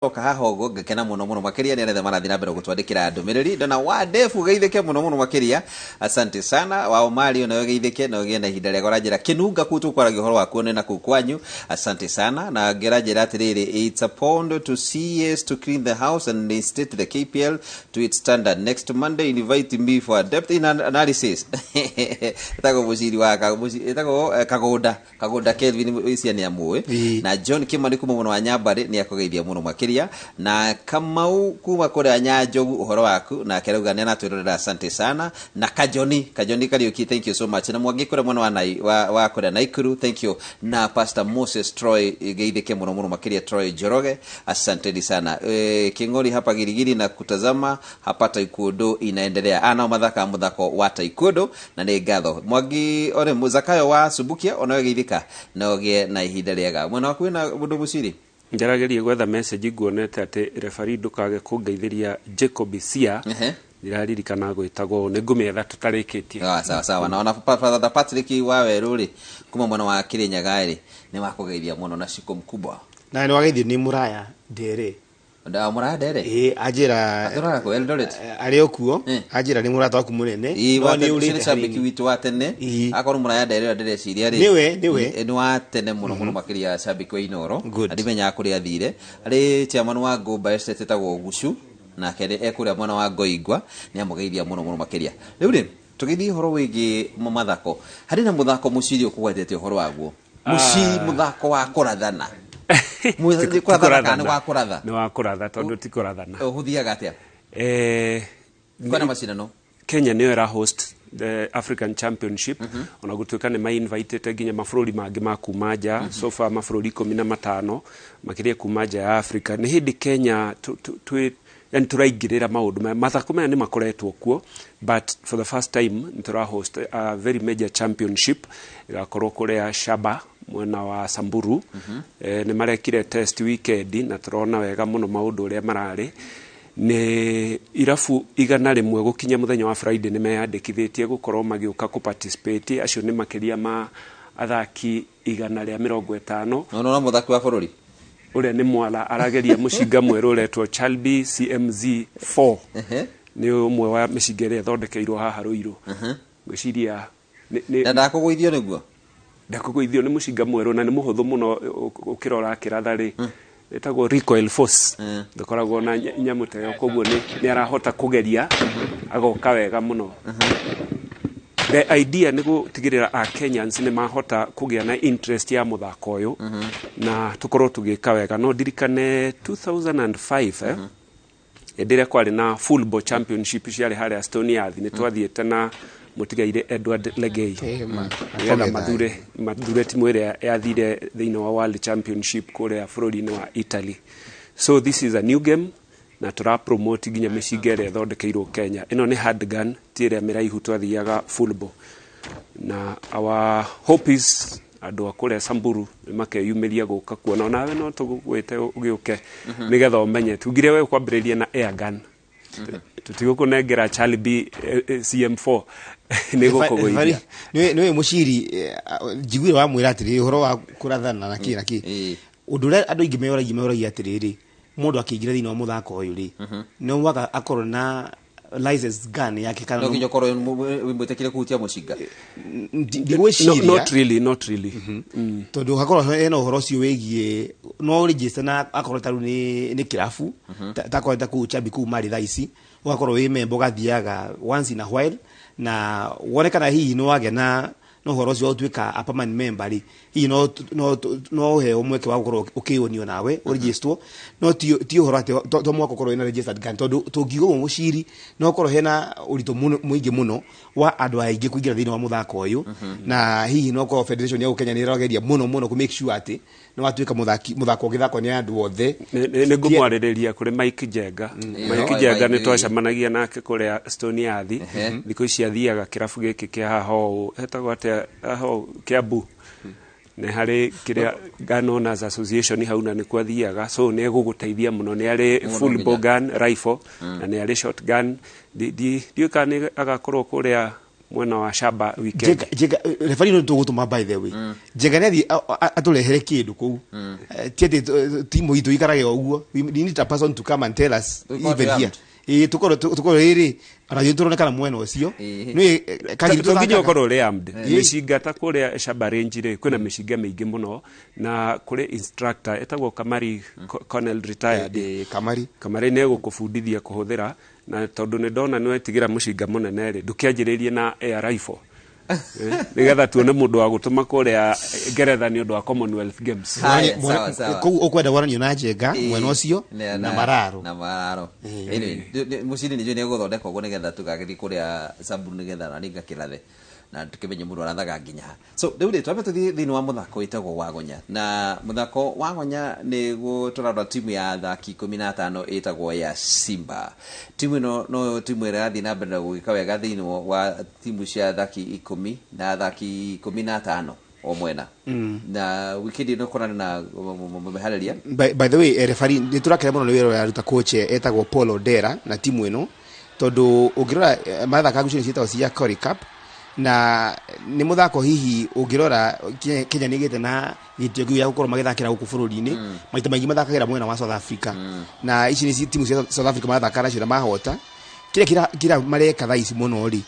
Oka haha ũguo ngakena mũno mũno makĩria nĩ arĩa marathiĩ na mbere gũtwandĩkĩra ndũmĩrĩri. Ndona wa ndefu geithĩke mũno mũno makĩria, asante sana. Wa Omari onawe geithĩke na ũgĩe na ihinda rĩega. Ũranjĩra kĩnunga kuu tũkwaragia ũhoro wakuo nĩ na kuu kwanyu, asante sana. Na ngĩranjĩra atĩrĩrĩ, it's upon to CS to clean the house and reinstate the KPL to its standard. Next Monday invite me for a depth in analysis. Ĩtagwo mũciri wa ĩtagwo Kagũnda Kagũnda Kelvin icia nĩ amũĩ. Na John Kimani kuma mwena wa Nyambarĩ nĩ akũgeithia mũno makĩria, na Kamau kuma kũrĩa Nyanjogu, ũhoro waku nake arauga nĩ aratwĩrorera, asante sana. Na Kajoni Kajoni Kariuki, thank you so much. Na Mwangi kũrĩa mwena wa, wa kũrĩa Naikuru, thank you. Na Pastor Moses Troy, geithĩke mũno mũno makĩria. Troy Njoroge, asanteni sana. King'ori hapa Girigiri na kutazama hapa, taekwondo inaendelea. Nao mathaka mũthako wa taekwondo na nĩ ngatho. Mwangi ore Zakayo wa Subukia, onawe geithĩka na ũgĩe na ihinda rĩega. Mwena waku wĩna mũndũ mũciri? Njaragerie gwetha message, nguonete atĩ refari ndũkage kũngeithĩria Jacob Sia. Ndiraririkana gwĩtagwo, nĩ ngũmĩetha tũtarĩkĩtie. Ah, sawa sawa. Na ona Father Patrick wa Werũ rĩ, kuma mwena wa Kirinyaga rĩ, nĩ wakũgeithia mũno na shiko mkubwa. Na nĩ wageithio nĩ Mũraya Ndere. Nda Mũraya Ndere. Ĩĩ, anjĩra. Atũraga kũ Eldoret. Arĩ o kuo. Anjĩra nĩ mũrata waku mũnene. Ĩĩ. No Wa nĩ tene, ũrĩte ũcio nĩ shabiki hanini. witũ wa tene. Akorwo Mũraya Ndere ũrĩa ndĩreciria rĩ, Nĩwe. Nĩ wa tene mũno mũno makĩria, shabiki wa Inoro. Good. Na ndimenyaga kũrĩa athire. Arĩ chairman wa Ngũmba Estate ĩtagwo Gucu, nake nĩ ekũrĩa mwena wa Ngoingwa, nĩ amũgeithia mũno mũno makĩria. Rĩu rĩ, tũgĩthiĩ ũhoro wĩgiĩ mathako, harĩ na mũthako mũciri ũkũgwetete ũhoro waguo mũciri, mũthako wa kũrathana. Ti kũrathana kana nĩ wa kũratha? Nĩ wa kũratha, tondũ ti kũrathana. Ũhũthiaga atĩa? Kwĩna macindano. Kenya nĩyo ĩra host the African Championship, ona gũtuĩka nĩ mainvitĩte nginya mabũrũri mangĩ ma kuma nja. So far mabũrũri 15 makĩria kuma nja ya Africa. Nĩ hĩndĩ Kenya twĩ yani tũraingĩrĩra maũndũ maya. Mathako maya nĩ makoretwo kuo, but for the first time nĩ tũra host a very major championship ĩgakorwo kũrĩa Shaba, mwena wa Samburu. Nĩ marekire test weekend na tũrona wega mũno maũndũ ũrĩa mararĩ. Nĩ irabu 100 gũkinya mũthenya wa Friday nĩ meyandĩkithĩtie gũkorwo magĩũka kũ participate. Acio nĩ makĩria ma athaki 150. No no mũthaki wa bũrũri. Ũrĩa nĩ mwala arageria mũcinga mwerũ ũretwo Chalbi CMZ 4. Nĩ ũmwe wa mĩcinga ĩrĩa ĩthondekeirwo haha Rũirũ, ngwĩciria Na ndakũgũithio nĩguo? Ndakũgũithio, nĩ mũcinga mwerũ na nĩ mũhũthũ mũno. Ũkĩrora akĩratha rĩ, ĩtagwo recoil force, ndũkoragwo na nyamũ ta ĩyo, koguo nĩ arahota kũgeria agoka wega mũno. The idea nĩ gũtigĩrĩra a Kenyans nĩ mahota kũgĩa na interest ya mũthako ũyũ na tũkorwo tũgĩka wega. No ndirikane 2005, hĩndĩ ĩrĩa kwarĩ na full championship ciarĩ harĩa Stone Earth, nĩ twathiĩte na mũtigaire Edward Legei nĩgetha mathure timu ĩrĩa yathire thĩinĩ wa World Championship kũrĩa bũrũri-inĩ wa Italy. So this is a new game na tũra promote nginya mĩcinga ĩrĩa ĩthondekeirwo Kenya. Ĩno nĩ handgun, ti ĩrĩa mĩraihu twathiaga full bore. Na our hope is andũ a kũrĩa Samburu nĩ makeyumĩria gũka kuona. Onawe no tũgũgwĩte ũgĩũke nĩgetha ũmenye. Tugire we kwambĩrĩria na air gun, tũtigũkũnengera Charlie CM4, nĩ gũkũgũithia. Nĩwe mũciri, njiguire wamwĩra atĩrĩrĩ ũhoro wa kũrathana na kĩ na kĩ. Ũndũ ũrĩa andũ aingĩ meyoragia atĩrĩrĩ, mũndũ akĩingĩra thĩinĩ wa mũthako ũyũ rĩ, no mwaka akorwo na license gun yake kana? No nginya ũkorwo wĩ mwĩtĩkĩre kũhutia mũcinga? No, Ndigwĩciria. Not really, not really. Tondũ hakorwo hena ũhoro ũcio wĩgiĩ no register na akorwo ta rĩu nĩ kĩrabu takorwo ta kũu Chambi kũu marĩ thaa ici, ũgakorwo wĩ member, ũgathiaga once in a while na wone kana hihi nĩ wagĩa na ũhoro ũcio wa gũtuĩka a permanent member rĩ, hihi no ũheo mweke wa gũkorwo ũkĩyonio nawe ũregisterwo. No ti ũhoro atĩ to mwaka ũkorwo wĩna registered gun, tondũ tũngiuga ũguo mũciri no ũkorwo hena ũritũ mũingĩ mũno wa andũ aingĩ kũingĩra thĩinĩ wa mũthako ũyũ, na hihi no korwo federation ya Kenya nĩ ĩrageria mũno mũno kũ make sure atĩ nĩ watuĩka mũthaki, mũthako ũgĩthakwo nĩ andũ othe. Nĩ ngũmwarĩrĩria kũrĩ Mike Njenga. Mike Njenga nĩ twacemanagia nake kũrĩa Stone Earth. Thikũ ici athiaga kĩrabu gĩkĩ kĩa haha ũũ, hetagwo atĩa haha ũũ, Kiambu, nĩ harĩ kĩrĩa Gun Owners Association hau, na nĩkuo athiaga, so nĩ egũgũteithia mũno. Nĩ arĩ Mũno full nginya. Bore gun rifle na nĩ arĩ shotgun. Ndiũĩ kana nĩ agakorwo kũrĩa Mwena wa Shaba weekend. Njenga refari no tũgũtũma, by the way, Njenga nĩ athiĩ atũrehere kĩndũ kũu. Ti atĩ timu itũ ikarage o ũguo. We need a person to come and tell us Tũkorwo even twĩ here. armed. Ĩĩ, tũkorwo rĩrĩ ona ithuĩ tũronekana mwena ũcio. Nĩ kagiri To nginya tũthakaga. ũkorwo ũrĩ armed. Mĩcinga ta kũrĩa Shaba Range rĩ, kwĩna mĩcinga mĩingĩ mũno, na kũrĩ instructor etagwo Kamari, Colonel retired. Kamari. Kamari nĩ egũkũbundithia kũhũthĩra, na tondũ nĩ ndona nĩ wetigĩra mũcinga mũnene rĩ, ndũkĩanjĩrĩrie na air rifle. Nĩgetha tuone mũndũ wa gũtũma kũrĩa Ngeretha nĩ ũndũ wa Commonwealth Games. Haya, sawa, sawa. Koguo ũkwenda waranio na Njenga mwena ũcio na Mararo. Na Mararo. Anyway, mũciri nĩ njũĩ nĩ egũthondeka ũguo nĩgetha tũgagĩthiĩ kũrĩa Samburu nĩgetha nani ngakĩrathe na tukĩmenye mũndũ arathaga nginya ha. So rĩu rĩ, twambe tũthiĩ thĩinĩ wa mũthako wĩtagwo wa gonya, na mũthako wa gonya nĩguo tũrarora timu ya athaki 15 ĩtagwo ya Simba. Timu ĩno no timu ĩrĩa ĩrathiĩ na mbere na gũgĩka wega thĩinĩ wa timu cia athaki 10 na athaki 15 o mwena, na wikendi ĩno kũrarĩ na mũmeharĩria. By the way, refari nĩ tũrakena mũno nĩ wĩra ũrĩa aruta coach etagwo Paul Odera na timu ĩno, tondũ ũngĩrora mathaka ngucanio ciĩtagwo cia Currie Cup, na nĩ mũthako hihi ũngĩrora Kenya nĩ ĩgĩte na gĩtĩo kĩu gĩa gũkorwo magĩthakĩra gũkũ bũrũri-inĩ. Maita maingĩ mathakagĩra mwena wa South Africa, na ici nĩ timu cia South Africa marathaka nacio na mahota. Kĩrĩa kĩrĩa mareka thaa ici mũno rĩ,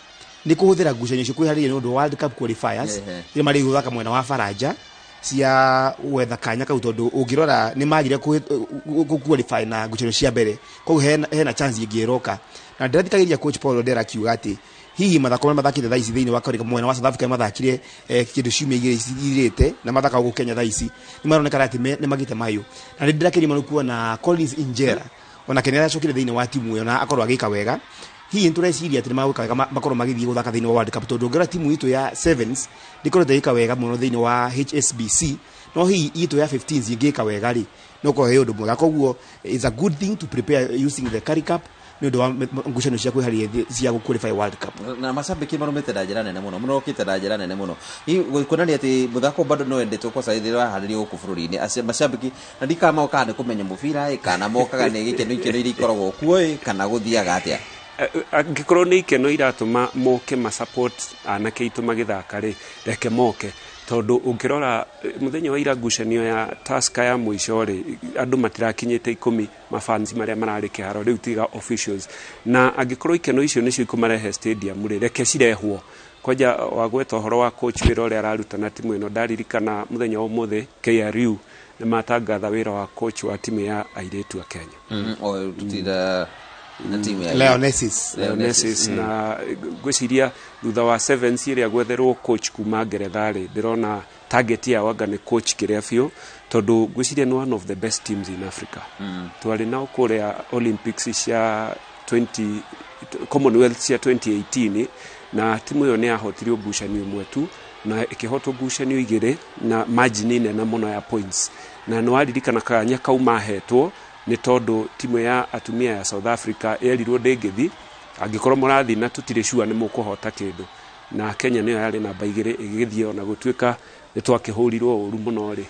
nĩ kũhũthĩra ngucanio icio kwĩharĩria nĩ ũndũ wa World Cup qualifiers iria marĩ gũthaka mwena wa Faranja cia gwetha kanya kau, tondũ ũngĩrora nĩ magire kũ qualify na ngucanio cia mbere, koguo hena chance ĩngĩ ĩroka. Na ndĩrathikagĩrĩria coach Paul Odera akiuga atĩ hihi mathako marĩa mathakĩte thaa ici thĩinĩ wa Currie Cup mwena wa South Africa, mathakire kĩndũ ciumia 2 cithirĩte, na mathaka gũkũ Kenya thaa ici nĩ maronekana atĩ nĩ magĩte mayũ. Na nĩ ndĩrakenio mũno kuona Collins Injera onake nĩ aracokire thĩinĩ wa timu ĩyo na akorwo agĩka wega. Hihi nĩ tũreciria atĩ nĩ magwĩka wega, makorwo magĩthiĩ gũthaka thĩinĩ wa World Cup, tondũ ũngĩrora timu itũ ya sevens ndĩkoretwo ĩgĩka wega mũno thĩinĩ wa HSBC, no hihi itũ ya 15s ĩngĩka wega rĩ, no korwo he ũndũ mwega. Koguo it's a good thing to prepare using the Currie Cup nĩ ũndũ wa ngucanio cia kwĩharĩria cia qualify World Cup. Na macambĩki marũmĩte na njĩra nene mũno, marokĩte na njĩra nene mũno. Hihi kuonania atĩ mũthako bado no wendetwo kwa saithi ũraharĩrio gũkũ bũrũri-inĩ. Macambĩki na ndikana mokaga nĩ kũmenya mũbira ĩ, kana mokaga nĩ gĩkeno, ikeno iria ikoragwo kuo ĩ, kana gũthiaga atĩa? Angĩkorwo nĩ ikeno iratũma moke ma support anake aitũ magĩthaka rĩ, reke moke, tondũ ũngĩrora mũthenya wa ira ngucanio ya Tusker ya mũico rĩ, andũ matirakinyĩte 10 mafans marĩa mararĩ kĩharo rĩu, tiga officials. Na angĩkorwo ikeno icio nĩcio ikũmarehe stadium rĩ, reke cirehwo. Kwanja wagweta ũhoro wa coach, wĩra ũrĩa araruta na timu ĩno, ndaririkana mũthenya wa ũmũthĩ KRU nĩ matangatha wĩra wa coach wa timu ya airĩtu a Kenya. O tutira na timu ya Lionesses. Lionesses. Na ngwĩciria thutha wa sevens ĩrĩa gwetherwo coach kuma Ngeretha rĩ, ndĩrona target yao anga nĩ coach kĩrĩa biũ, tondũ ngwĩciria nĩ one of the best teams in Africa. Twarĩ nao kũrĩa Olympics cia 20 Commonwealth cia 2018, na timu ĩyo nĩ yahotirio ngucanio ĩmwe tu na ĩkĩhotwo ngucanio igĩrĩ na margin nene mũno ya points. Na nĩ waririkana kanya kau mahetwo nĩ tondũ timu ya atumia ya South Africa yerirwo ndĩngĩthi angĩkorwo mũrathiĩ na tũtirĩ sure nĩ mũkũhota kĩndũ, na Kenya nĩyo yarĩ namba 2 ĩgĩgĩthiĩ, ona gũtuĩka nĩ twakĩhũrirwo ũru mũno rĩ,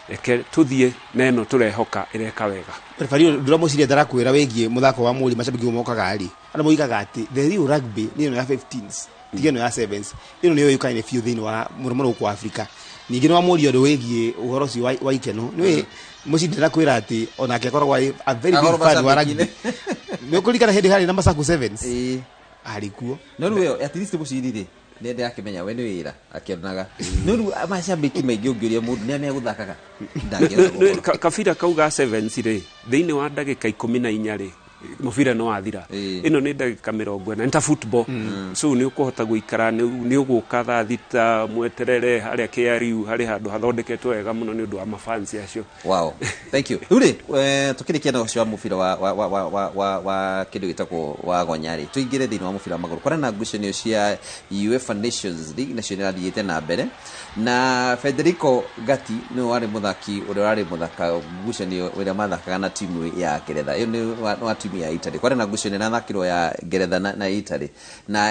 reke tũthiĩ na ĩno tũrehoka ĩreka wega. Refari, ndũramũciria ndarakwĩra wĩgiĩ mũthako wa mũri macambĩki mokaga rĩ, andũ moigaga atĩ the real rugby nĩ ĩno ya 15s, tiga ĩno ya sevens. Ĩno nĩyo yũkaine biũ thĩinĩ wa mũno mũno gũkũ Afrika. Ningĩ nĩ wamũria ũndũ wĩgiĩ ũhoro ũcio wa ikeno, nĩwĩ mũcindi ndarakwĩra atĩ onake akoragwo arĩ a very big Akorwo fan wa rugby. macambĩki-inĩ. Nĩ ũkũririkana hĩndĩ harĩ na Masaku Sevens Ĩĩ. arĩ kuo. No rĩu ĩyo at least mũciri rĩ, nĩ ndĩrakĩmenya we nĩ wĩra akĩonaga, no rĩu macambĩki maingĩ ũngĩũria mũndũ nĩ amegũthakaga ndangĩhota gũkorwo. Kabira kau ga sevens rĩ, thĩinĩ wa ndagĩka 14 rĩ, mũbira nĩ wathira. Ĩĩ. Ĩno nĩ ndagĩka 40, nĩ ta football, so nĩ ũkũhota gũikara, nĩ ũgũka thaa 6 mweterere harĩa KRU harĩ handũ hathondeketwo wega mũno nĩ ũndũ wa mafans acio. Wow, thank you. Rĩu rĩ, tukĩrĩkia na ũcio wa mũbira wa kĩndũ gĩtagwo wa gonya rĩ, tũingĩre thĩinĩ wa mũbira wa magũrũ. Kwarĩ na ngucanio cia UEFA Nations League, nacio nĩ irathiĩte na mbere, na Federico Gatti nĩwe warĩ mũthaki ũrĩa ũrarĩ mũthaka ngucanio ĩrĩa mathakaga na timu ya Ngeretha. Ĩyo nĩ wa timu ya Italy. Kwarĩ na ngucanio ĩrathakirwo ya Ngeretha na Italy na